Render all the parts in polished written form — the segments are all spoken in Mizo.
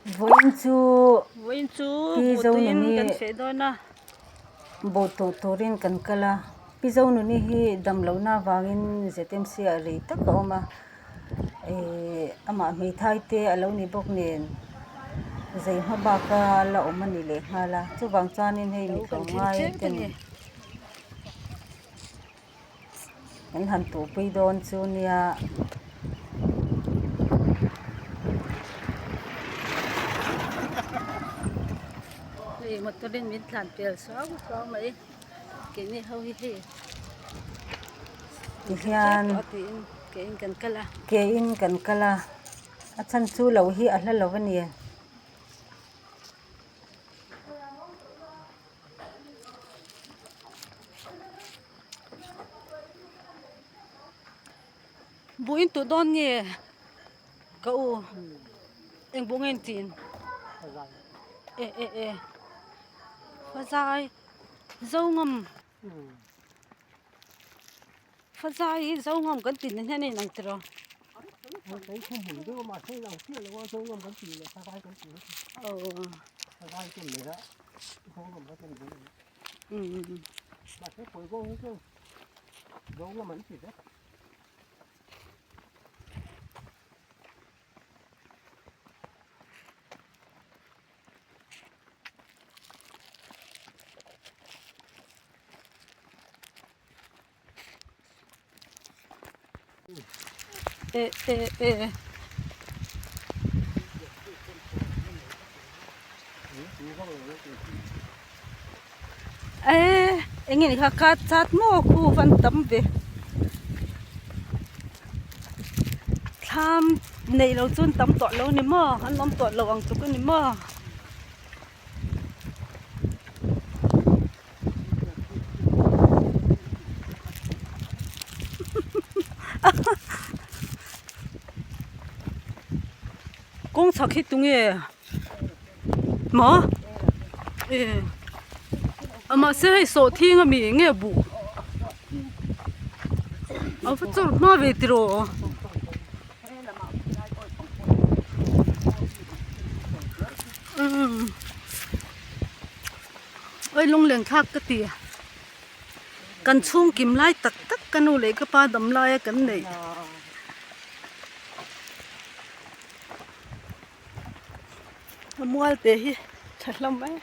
Vawiin chu Vawiin chu Pi buhtuin Zonuni kan feh dawn a. Buh tuh turin kan kal a. Pi Zonuni hi dam lohna avangin ZMC ah rei tak a awm a. Ihh amah hmeithai te a lo ni bawk nen zei hma baka la awm a ni lehnghal a. Chuvang chuanin hei Lo kan mi thleng tlawmngai tlem ta ten ni. Kan han tuhpui dawn chu nia. Hei motor in min tlan pel suau suau mai keini ho hi hei Tihian ke in kan kal a ke in kan kal a a chhan chu lo hi a hla lo a ni. Buh in tuh dawn nge ka u eng buh nge in tin e e e fazai zo ngam fazai hi zo ngam kan tih nen hian a inang tiraw. E e e e eng nge ni kha card chat maw khu van tam ve thlam neih loh chuan tam tawh lo ni maw an awm tawh lo ang tluk a ni maw. Kawng chhak hi tunge maw e a mahse hei sawhthing ami nge buh a va chawrh hma ve tiraw. Umm oi lunglen thlak ka ti kan chhungkim lai tak tak ka nu leh ka pa dam laia kan neih a mual te hi tha hlawm mai.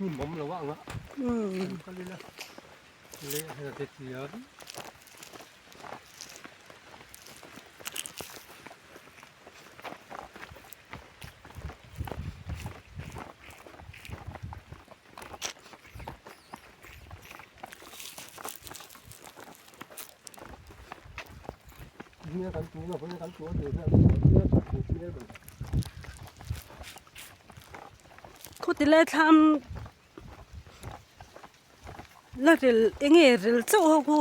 Umm. Khuti lai thlam La rel eng nge rel chauh ho khu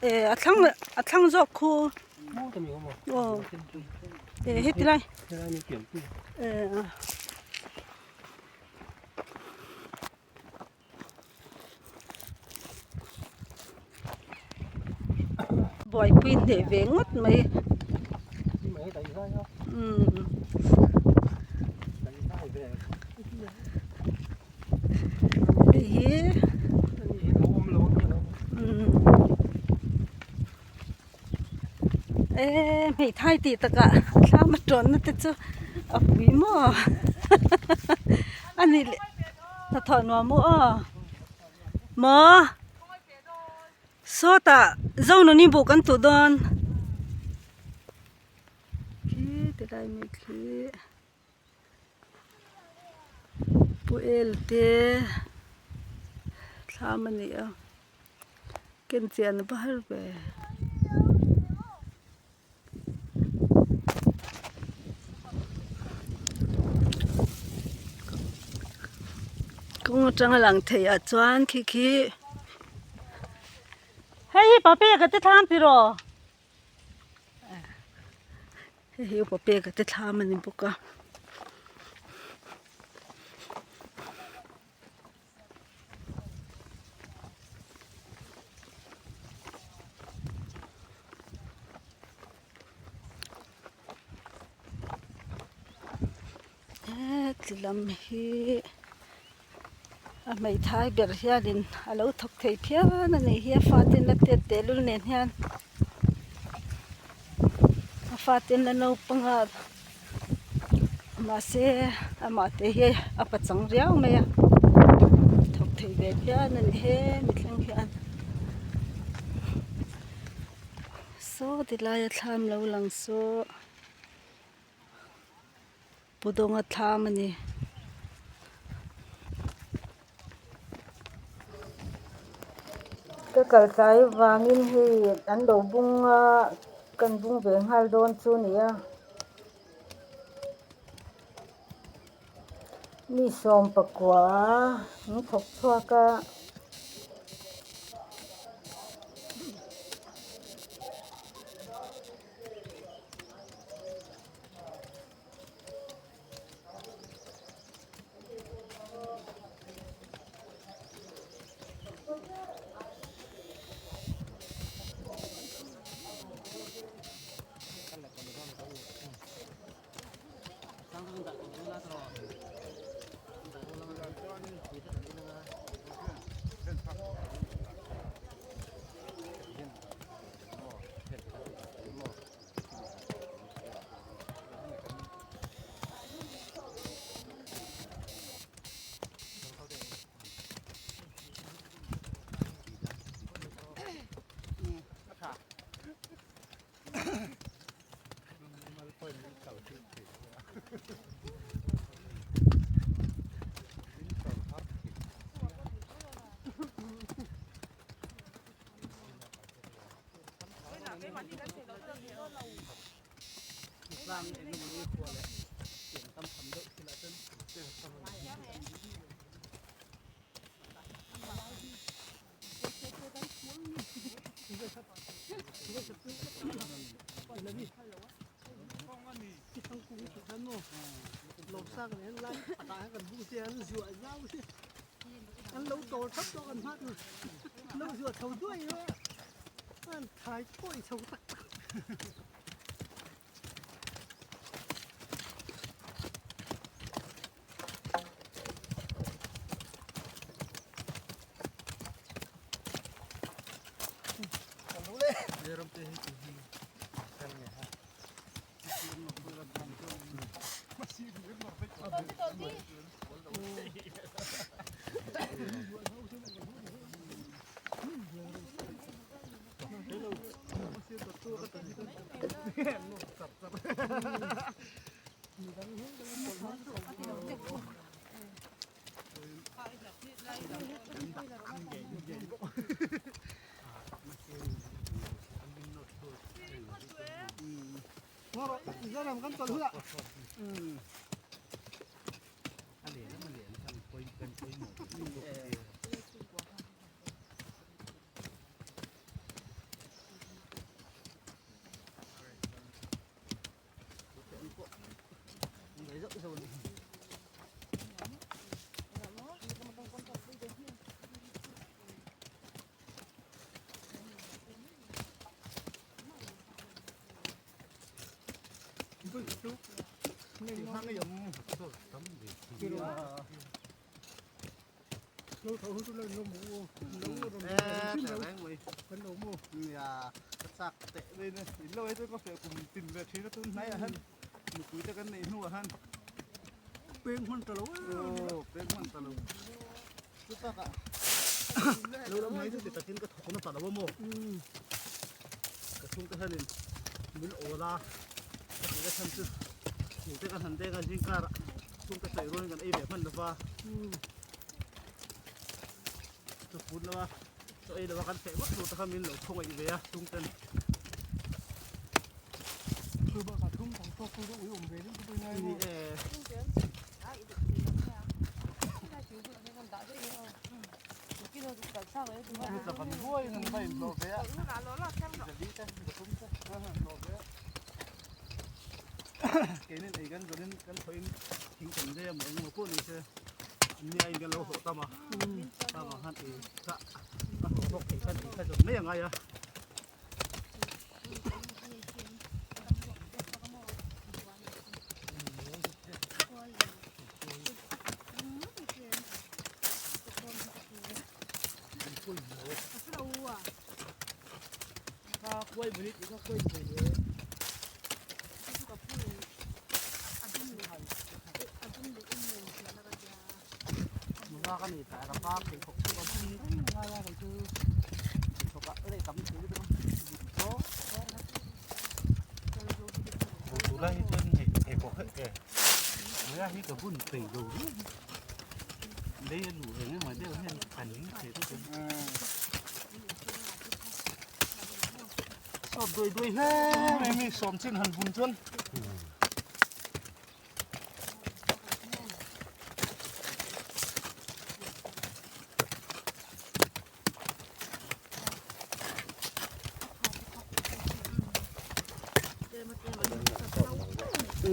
eh a thlang a thlang zawk khu aw eh heti lai eh buaipui hneh ve ngawt mai umm. Hei hi eee hmeithai tih takah thlam a tawnna te chu a pui maw a nih leh hnathawh nuam u aw maw sawtah zonuni buh kan tuh dawn khi ti lai mek hi. Pu el te thlam a ni a ken chian a va har ve. Kawng atanga lang theih ah chuan khi khi hei hi papek a te thlam tiraw. Hei hi upa peka te thlam a ni bawk a. Ti lam hi a hmeithai ber hianin a lo thawk thei phian a nih hi a fate la tet tehlul nen hian a fate la naupang a mahse amah te hi a pachang riau mai a thawk thei ve phian a ni hemi thleng hian saw ti laia thlam lo lang saw. Pu Dawnga thlam a ni. Ka kal tlai vangin hei an lo bung a kan bung ve nghal dawn chu a ni a. Mi sawm pakua an thawk chhuak a.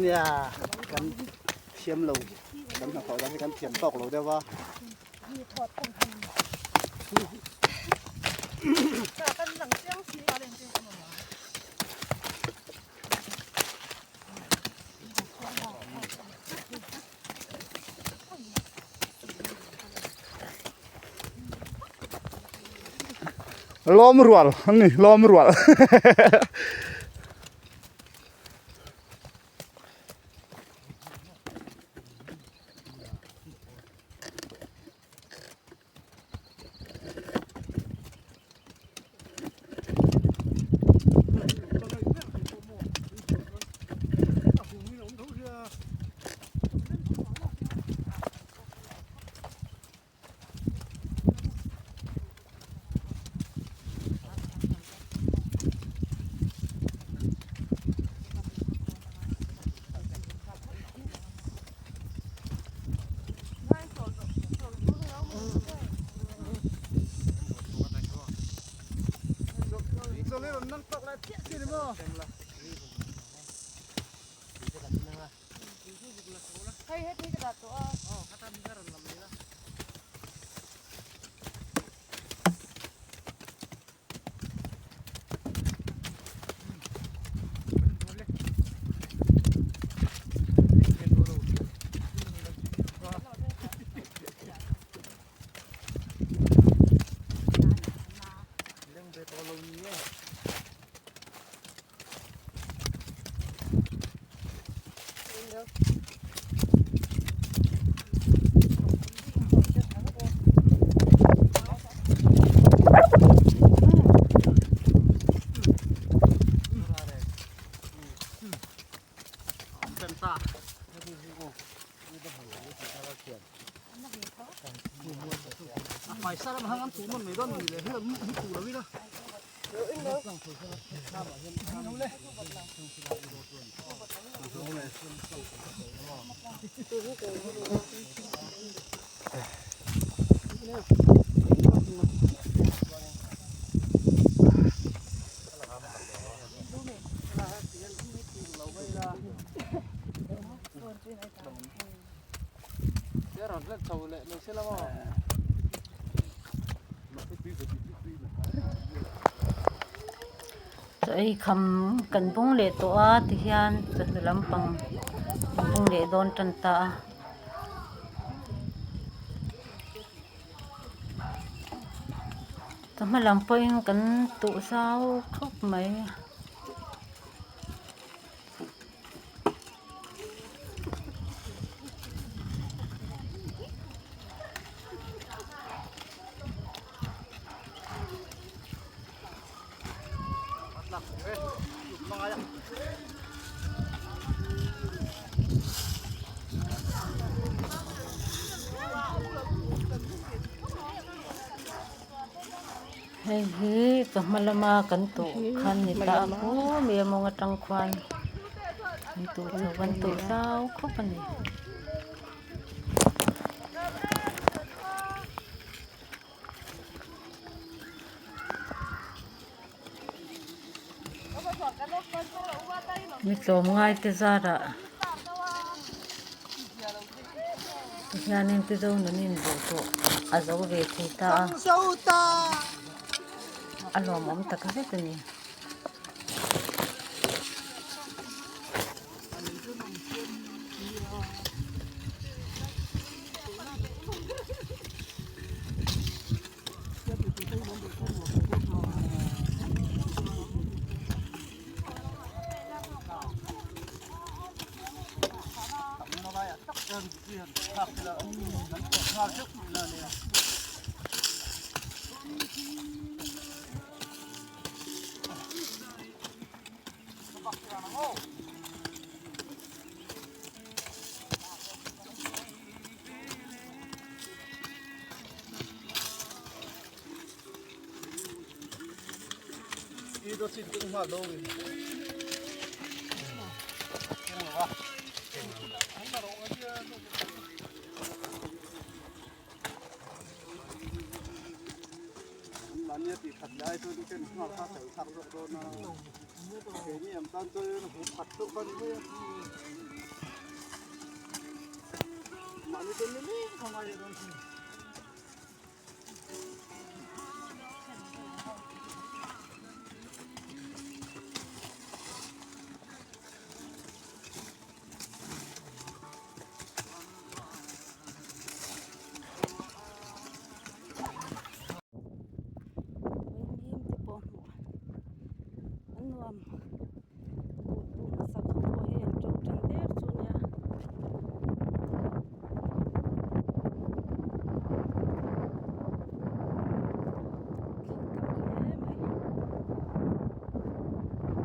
Nia kan thiam lo kan hnathawh dan hi kan thiam tawk lo deuh a. Lawm rual an ni lawm rual Chaw ei kham kan bung leh tawh a tihian chawhnu lampang an bung leh dawn tan ta a. Chawhma lam pawhin kan tuh zau khawp mai. Hei hi chawhma lama kan tuh khan ni ta a khumi a mawng atang khuan an tuh chho an tuh zau khawp a ni. Mi tlawmngai te zarah tihianin te zo nun in buh tawh a zo ve thei ta a a lawmawm tak zet a ni. Vaimim te pawh hmuh an nuam buh tuh hmasak ho pawh hei an to tan der chu nia. Thli tam hle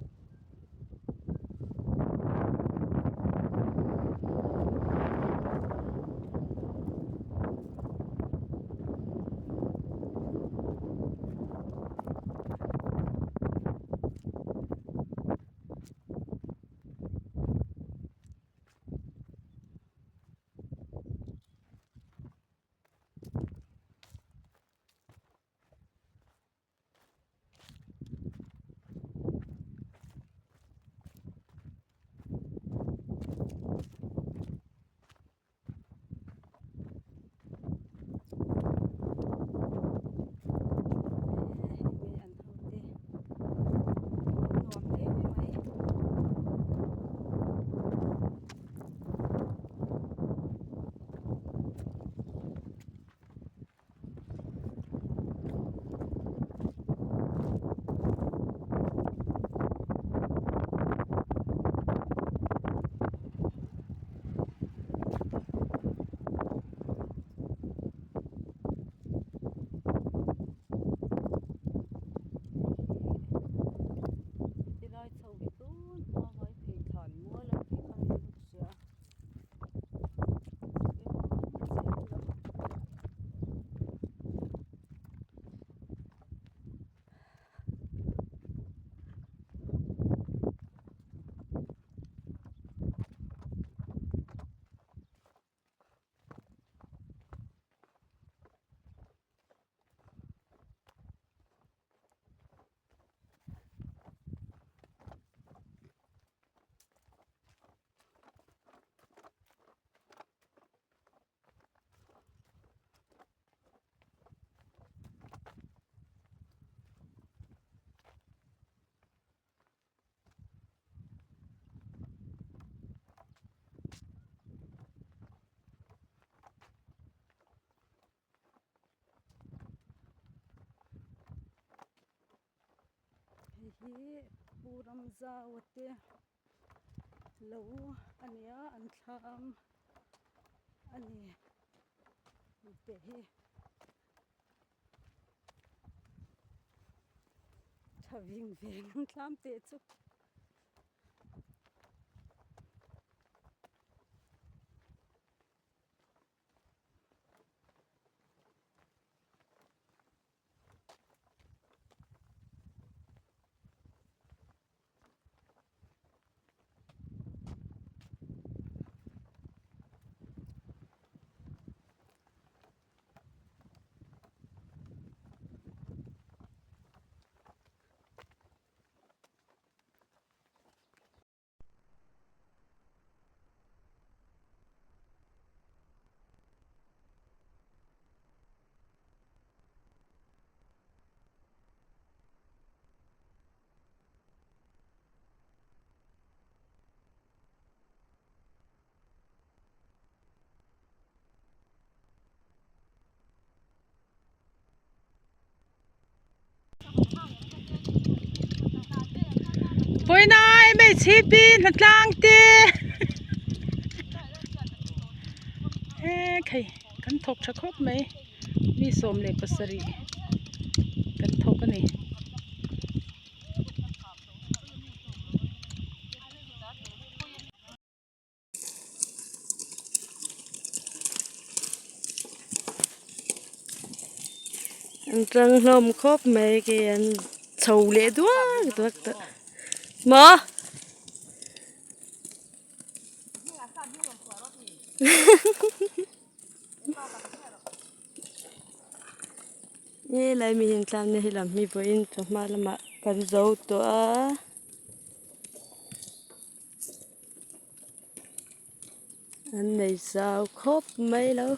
mai. Hei an ho te nuam hle mai. Tilai chho hi tun hma vai phei thlan mual an tih kha niin ka hria. Hei hi Pu Ramzau te lo a nia an thlam a ni tih hi tha ving veng an thlam teh chu. Vawiina MHP hnatlang te ekhei kan thawk tha khawp mai mi 17 kan thawk a ni. An tang hlawm khawp mai ke an chho leh duak duak tawh maw helai mi hian tlang na hi lam hi vawiin chawhma lamah kan zo tawh a. An nei zau khawp mai lo.